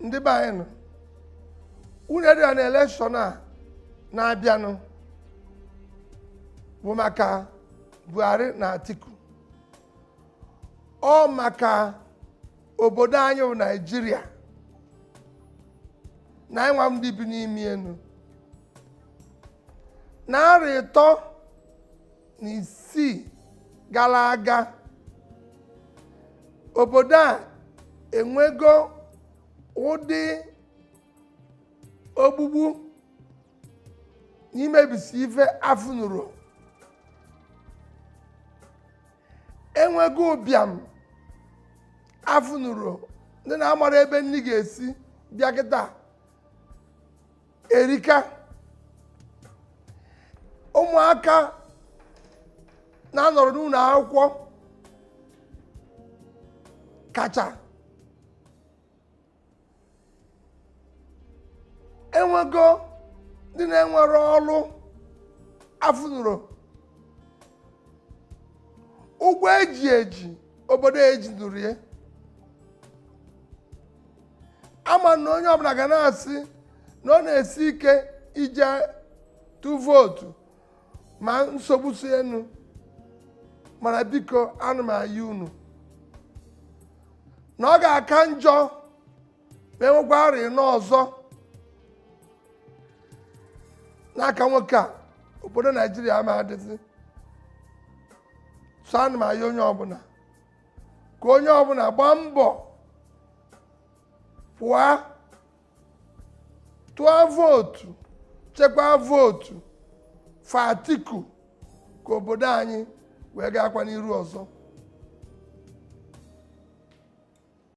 Ndị be anyị nọ, unu edịra na election a na-abịanụ bụ maka Buhari na Atiku. Ọ maka obodo anyị bụ Naijiria na anyị nwa ndị bi n'ime enu na arọ 36 gara aga, obodo a enwego ụdị ogbugbu na imebisi ife afụnụrụ, enwego ụbịam afụnụrụ, ndị na-amara ebe nni ga-esi bịa kịta erika. Ụmụaka na-anọrọ n'ụlọ akwụkwọ kacha enwego ndị na-enwere ọrụ afụnụrụ, ụgwọ eji eji obodo ejinụrụ ya. Ama na onye ọbụla ga na-asị na ọ na-esi ike ije tụ vootu ma nsogbu si enu, mana biko ana m ayọ unu na ọ ga-aka njọ ma enwekwa arọ 4 ọzọ n'aka nwoke a, obodo Naijiria ama adịzi. So ana m ayọ onye ọbụla ka onye ọbụla gbaa mbọ pụọ tụọ vootu, chekwaa vootu for Atiku ka obodo anyị wee gaakwa n'iru ọzọ.